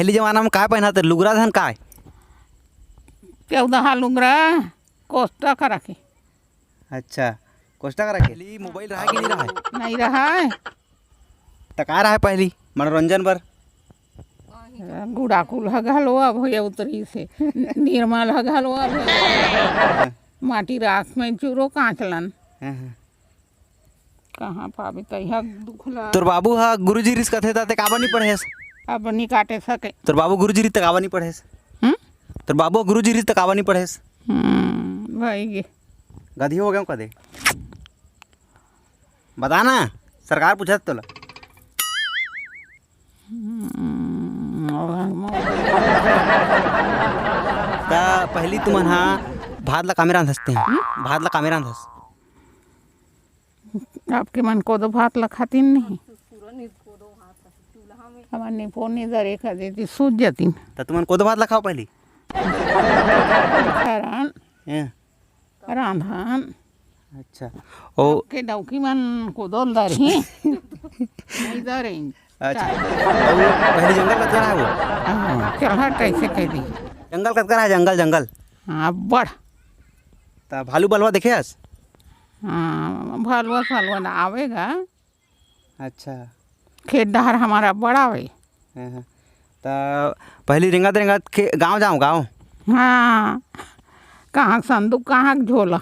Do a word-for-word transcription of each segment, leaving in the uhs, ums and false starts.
पहली जमाना में काय पहनत रहे? लुगरा धन काय? चौदहा लुगरा, कोष्टा करा के। अच्छा, कोष्टा करा के। पहली मोबाइल रहा कि नहीं रहा? नहीं रहा। त का रहा पहली मनोरंजन बर? गुड़ाकुल ह घलो अब होय उतरी से, निर्मल ह घलो अब होय। माटी राख में चूरो कांचलन। हाँ, हाँ। कहाँ पाबे तैहा दुख ला। तोर बाबू ह गुरुजी रिस कथे त ते काबर नहीं पढ़ेस? अब नहीं काटे सके। तोर बाबू गुरुजी रिस त काबर नहीं पढ़ेस? हम्म? तोर बाबू गुरुजी रिस त काबर नहीं पढ़ेस? हम्म, भाई गे। गधी हो गए कदे? बता ना, सरकार पूछत तोला। हम्म। त पहली तुमन हा भात ला कामे रांधस ते? हम्म? भात ला कामे रांधस? आपके मन कोदो भात ला खातिन नहीं? हमार निपोनी दरे का देती सूझ जातिन। त तुमन कोदो भात ला खाओ पहली। खरान। हैं? रांधन। अच्छा। ओ के डौकी मन कोदो ल दरही। नहीं दरही। अच्छा। अउ पहली जंगल कतका रहा वो? हाँ, चल हट, ऐसे कह दी। जंगल कतका रहा, जंगल, जंगल? हाँ, अब्बड़। त भालू बलवा देखे हस? हाँ, भालुआ सालुआ ना आवेगा। अच्छा। खेत डहर हमारा बड़ा आवे। हाँ, हाँ। त पहली रेंगत रेंगत के गाँव जाओ, गाँव। हाँ, कहाँ संदूक, कहाँ के झोला।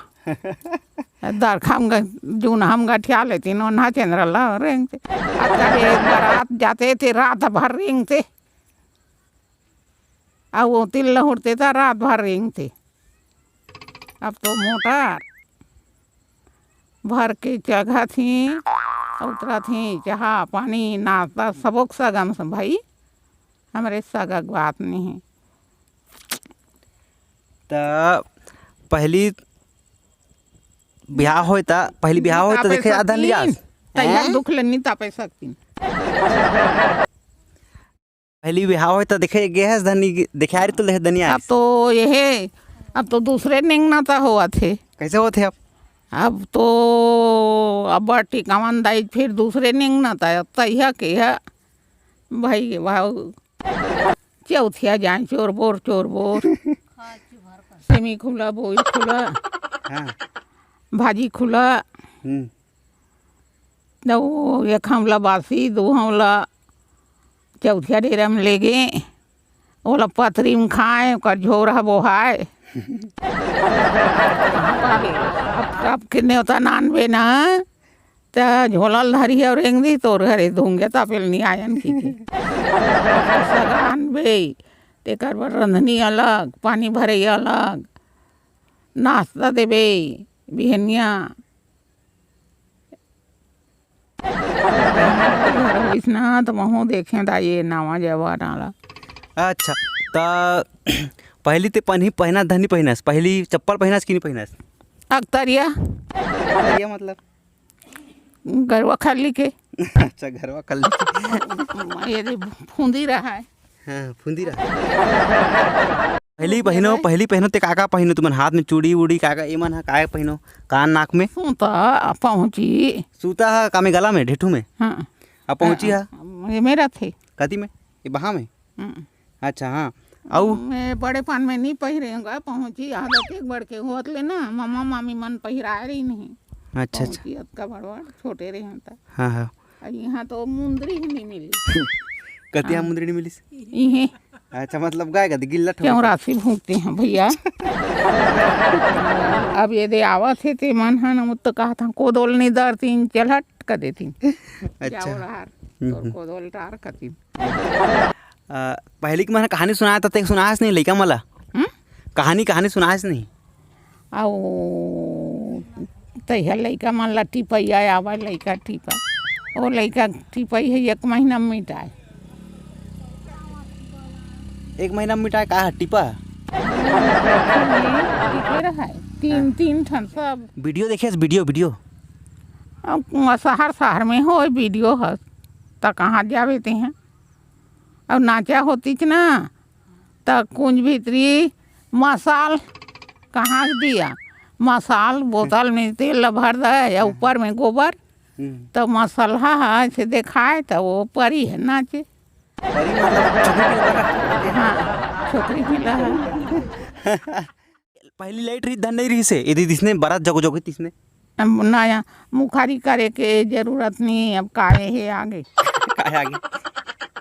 दरखा में ग-, जून हम गठिया लेती, नोन्हा चंद्रला रेंगते। अब जब एक बारात जाते थे, रात भर रेंगते। अब वो तिल लहुरते त रात भर रेंगते। अब तो मोटर भर के चघत ही, उतरत ही, चाहा, पानी, नाश्ता, सबोक सगा में भाई, हमरे सगा के बात नहीं है। त पहली बिहाव होय त, पहली बिहाव होय त तापे देखे आधा सकतीन, लियास। तैयार हैं? दुख ले नहीं तापे सकतीन। पहली बिहाव होय त देखे गे हस धनी, देखे आ रही तो देखे धनी अब आइस। तो ये है, अब तो दूसरे निंगना ता होवत हे। कैसे होत हे अब? अब तो अब टिकावन दाई फिर दूसरे निंगना ता, अब तैया के है भाई भाव चौथिया जाए चोर बोर, चोर बोर। सेमी खुला, बोई खुला, हाँ। भाजी खुला। हम्म। त वो एक हमला बासी, दू हमला चौथिया डेरा में लेगे, ओला पतरी में खाए, ओकर झोर ह बोहाए। अब, अब के नेवता नानबे ना, त झोला ल धरी अउ रेंग दी, तोर घरे धुंगे तापेल नी आयन की के। सगा आनबे, तेकर बर रंधनी अलग, पानी भरे अलग, नाश्ता देबे, बिहनिया। घर होइस ना, त महूँ देखें दा ये नवा जमाना ला। अच्छा, त पहली ते पनही पहना धनी पहनस, पहली चप्पल पहनस कि नहीं पहनस? अकतरिया। अकतरिया मतलब? गरवा खल्ली के। अच्छा, गरवा खल्ली के। ये दे फुंदी रहा है। हाँ, फुंदी रहा। पहली पहिनो, पहली पहिनो ते का का पहिनो तुमन? हाथ में चूड़ी उड़ी का का, एमन ह का पहिनो? कान नाक में? सूता, पहुँची। सूता ह का में, गला में, ढेठू में? हाँ। अब पहुँची हाँ, ह? ये मेरा थे। कती में? ये बहा में? हम्म। अच्छा, हाँ। अउ? मैं बड़े पान में नहीं पहिरे हूँ, पहुँची आदत एक बड़ के होत ले ना, मम्मा मामी मन पहिराए रही नहीं। अच्छा, अच्छा। पहुँची अतका बड़ बड़, छोटे रहे हैं त। हाँ, हाँ। अउ यहाँ तो मुंदरी ही नहीं मिली। कतिया हाँ। मुंदरी नहीं मिलिस? इहे। अच्छा, मतलब गाय का गिल्ला ठोक। क्यों राशि भूखते हैं भैया? अब ये दे आवत हे ते मन ह न, मुत तो कहत हन, कोदोल नहीं दरतीन, चल हट कर देतीन। अच्छा। जाओ रहार, हम्म, तोर हम्म। कोदोल टार कतीन। आ, पहली के मन कहानी सुनाया था, ते सुनायस नहीं लइका मला? हम्म? कहानी, कहानी सुनायस नहीं? अउ तैहा लइका मन ला टिपैया आवे, लइका टिपा। ओ लइका टिपई है एक महीना में मिटाए। एक महीना में मिटाए का है टिपा? टिपे रहा है। तीन, हाँ। तीन ठन सब। वीडियो देखे, वीडियो, वीडियो। अब शहर, शहर में हो वीडियो है, त कहाँ जावे ते हैं? अब नाचा होतीच ना, त कुंज भीतरी मसाल कहाँ दिया, मसाल बोतल में तेल ल भर दे या हाँ। ऊपर में गोबर, हम्म। त मसलहा ह ऐसे देखाए, त वो परी है नाचे। परी मतलब छोकरी पीला बरत। हाँ, छोकरी पीला है। पहली लाइट रही धन नहीं रही से, यदि दिसने बरत जगो जगो तिसने। अब नया मुखारी करे के जरूरत नहीं, अब काहे हे आगे। काहे आगे?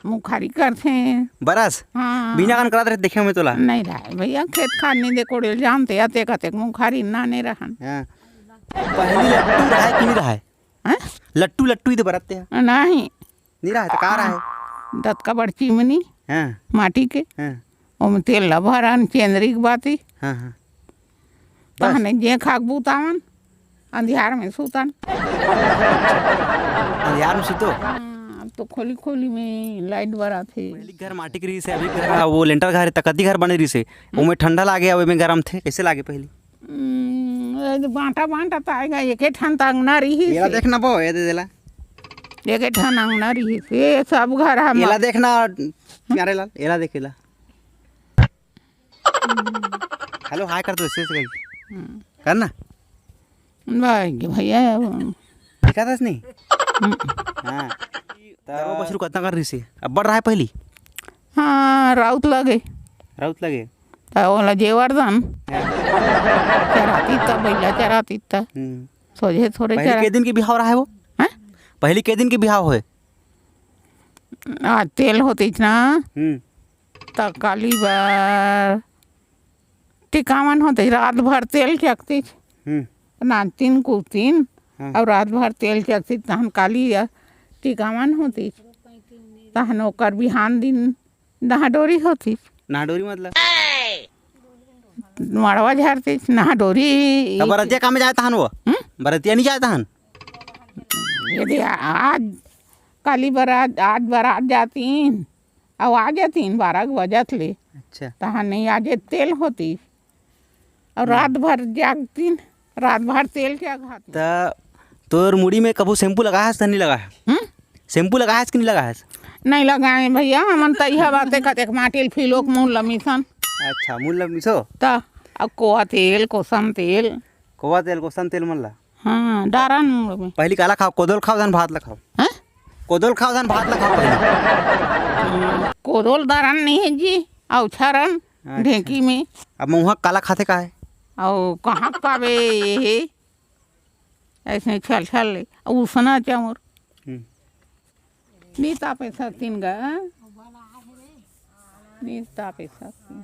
मुखारी करथे। बरस? हाँ। बिना कान करत रहे देखे में तोला। नहीं रहे भैया, खेत खार नहीं दे कोड़े जानते, अतेक अतेक मुखारी नाने रहन। हाँ। पहली लट्टू रहे कि नहीं रहे? हैं? लट्टू, लट्टू ही तो बरत ते हैं। नहीं। नहीं रहे तो का रहे? दतका बड़ चिमनी, हाँ। माटी के। हाँ। ओमे तेल ला भरन, चेंदरी के बाती। हाँ, हाँ। बस। तहने जे खाक बुतावन, अंधियार में सुतन। अंधियार में सुतो? हाँ, अब तो खोली खोली में लाइट बरत हे। पहली घर माटी के रहिस हे, अभी घर, हाँ, वो लेंटर घर हे, त कति घर बने रहिस हे, ओमे ठंडा लागे, अब एमे गरम थे, कैसे लागे पहली? हम्म, ये तो बांटा बांटा त आएगा, एके ठन त अंगना रहिस हे। देखना बो, ये दे देला। एके ठन अंगना रहिस हे, सब घर हम एला देखना, प्यारे लाल, एला देखेला। हेलो, हाय कर दो, ऐसे, ऐसे करके। हम्म। करना? भाई के भैया, वो दिखा था नहीं? हम्म। हाँ। तो वो बछरू कतना कर रही से? अब्बड़ रहा है पहली? हाँ, राउत लगे। राउत लगे? तो ओला जेवर दन। हाँ। चराती त, बैला चराती त। हम्म। सोझे थोड़े पहली चरा- के दिन के बिहाव रहा है वो? हैं? पहली के दिन के बिहाव होए? आज तेल होतीच ना। हम्म। त काली बर टिकावन होतीच, रात भर तेल चकतीच। हम्म। नाचतीन कूदतीन, हाँ। अउ रात भर तेल चकतीच, तहन काली टिकावन होतीच। तहन ओकर बिहान दिन नहाडोरी होतीच। नहाडोरी मतलब? मड़वा झरतीच, नहाडोरी। त बरतिया का में जाए तहन वो? हम्म? बरतिया नहीं जाए तहन? यदि आज काली बरात, आज बरात जातीन, अउ आ जातीन बारह के बजत ले। अच्छा। तहाँ नहीं, आज तेल होतीस। अउ हम्म। रात भर जागतीन, रात भर तेल के घातीन। त तोर मुड़ी में कभू शैम्पू लगाए हस त नहीं लगाए हस? हम्म? शैम्पू लगाए हस कि नहीं लगाए हस? नहीं लगाए भैया, हमन त इहा बाते कतेक माटी ल फिलो के मुँह ल मिसन। अच्छा, मुँह ल मिसो? त अब कोवा तेल, कोसम तेल। कोवा तेल, कोसम तेल मन ला? हाँ, डारन मुड़ में। पहली काला खाओ, कोदोल खाओ, धन भात ला खाओ। हैं? कोदोल खाओ, धन भात ला खाओ पहली। कोदोल दारन नहीं है जी, अउ छरन अच्छा। ढेंकी में। अब महुआ काला खाथे का है? अउ कहाँ पावे ये है? ऐसे छल छल ले, उसना चाउर। हम्म। नी तापे सकतीन गा। नी तापे सकतीन।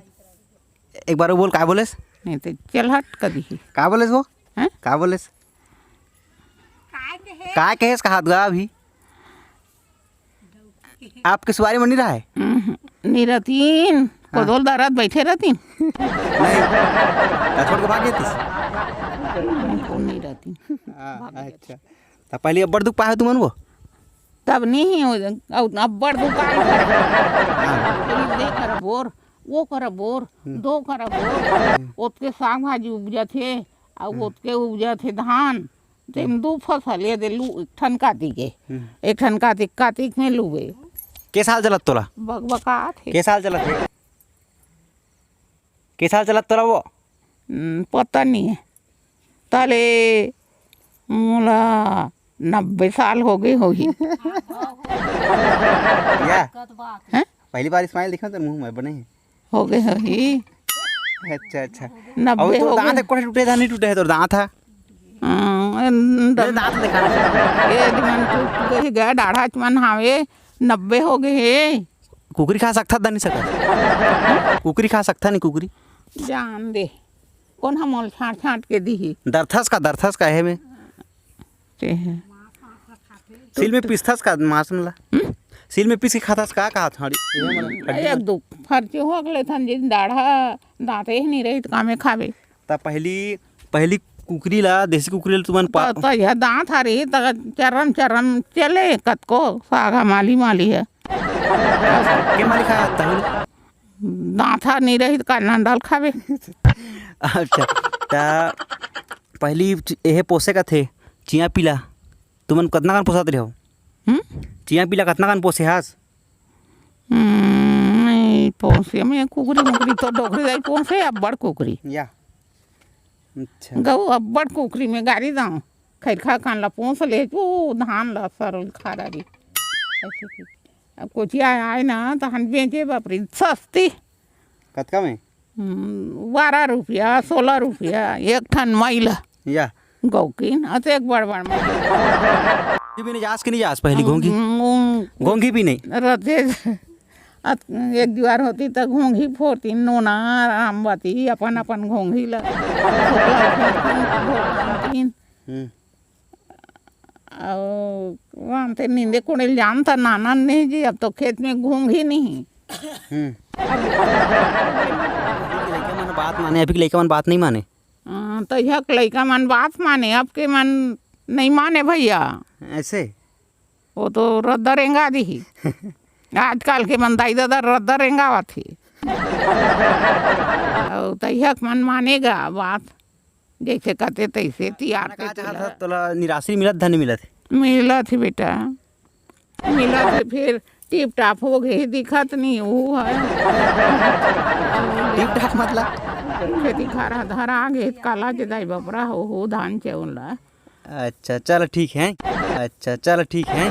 एक बार वो बोल, का बोलेस? नहीं तो चल हट कभी ही। का बोलेस वो? हैं? का बोलेस? काय कहेस कहात गा अभी? आपके सुवारी में नहीं रहा है? हम्म, नहीं रहतीन। हाँ। कोदोल दारत बैठे रहतीन। नहीं। का छोड़ के भाग जातीस? नहीं, कोन नहीं रहतीन। हाँ, भाग अच्छा। त पहली अब्बड़ दुख पाए हो तुमन वो? तब नहीं हो, अउ अब्बड़ दुकान करे। हाँ। ये दे कर बोर, वो कर बोर, हम्म। दो कर बोर। हम्म। ओतके साग भाजी उपजथे, अउ हम्म। ओतके उपजथे धान। तेम हम्म। दू फसल, ये दे लू, एक ठन कातिक के। हम्म। एक ठन कातिक, कातिक में लुबे। के साल चलत तोला? बकबकात हे। के साल चलत हे? के साल चलत तोला वो? हम्म, पता नहीं है। तले मोला नब्बे साल हो गए होही। या? हैं? पहली बार smile देखा तो मुंह में बने है। हो गए होही। अच्छा, अच्छा। नब्बे अब तो हो दांत गए। एक कोठे टूटे था, नहीं टूटे है तो दांत है। हाँ, ए, ये दांत दिखा। ये मन टूट गए, गए डाढ़ा मन हावे, नब्बे हो गए हे। कुकरी खा सकथा, द नहीं सकत? कुकरी खा सकथा नहीं कुकरी? जान दे, कोन ह मोल छांट छांट के दिही? दरथस का, दरथस का हे में? ते हे। सील में पीसथस का मांस मन ला? हम्म? सील में पीस के खाथस का, कहा थाड़ी? एक दो फरचे हो अगले थन, जिन दाढ़ा दांते ही नहीं रही तो कामे खावे। त पहली, पहली कुकरी ला, देसी कुकरी ला तुमन पा- त, त यह दांत हरे, त चरम चरम चले, कतको सागा माली माली है। के माली खाया तहु? दांत हा नहीं रही, त का नंडल खावे। अच्छा, त पहली चि-, एहे पोसे का थे, चिया पीला, तुमन कतना कन पोसत रहे हो? हम्म? चिया पीला कतना कन पोसे हस? हम्म, नहीं पोसे, मैं कुकरी मुकरी तो डोकरी दाई पोसे, अब्बड़ कुकरी। या। अच्छा। गऊ अब्बड़ कुकरी में गारी दाऊं, खैरखा कान ला पोस ले, तू धान ला सरल खा डारी। ऐसे की। अब कोचिया आए ना, तहन बेचे बाप रे, सस्ती। कतका में? हम्म, बारह रुपया, सोलह रुपया, एक ठन मइला। या। गौकिन, अतेक बड़ बड़ मइला। घोंघी भी नहीं जास कि नहीं जास पहली घोंघी? हम्म, घोंघी भी नहीं। रथे, अत-, एक जुआर होती त घोंघी फोरती, नोना, रामवती, अपन अपन घोंघी ला। हम्म। अउ राम ते नींदे कोड़े ल जान त नाना नहीं जी, अब तो खेत में घोंघी नहीं। हम्म। अभी के लइका मन बात माने, अभी के लइका मन बात नहीं माने। हाँ, तो यह लइका मन बात माने, अब के मन नहीं माने भैया। ऐसे? वो तो रद्दा रेंगा दिही। आजकल के मन दाई ददा रद्दा रेंगावत ही। अउ तहिया के मन मानेगा बात। जैसे कहते तैसे तियार खाना का चाहत हस, तोला निराश्री मिलत धन मिलत हे? मिलत हे बेटा, मिलत हे। फिर टिप टाप हो गए, दिखत नहीं वो है। टिप टाप मतलब? खेती खार धरा गए, काला के दाई बपरा हो, हो धान चाउर ला। अच्छा, चल ठीक है। अच्छा, चल ठीक है।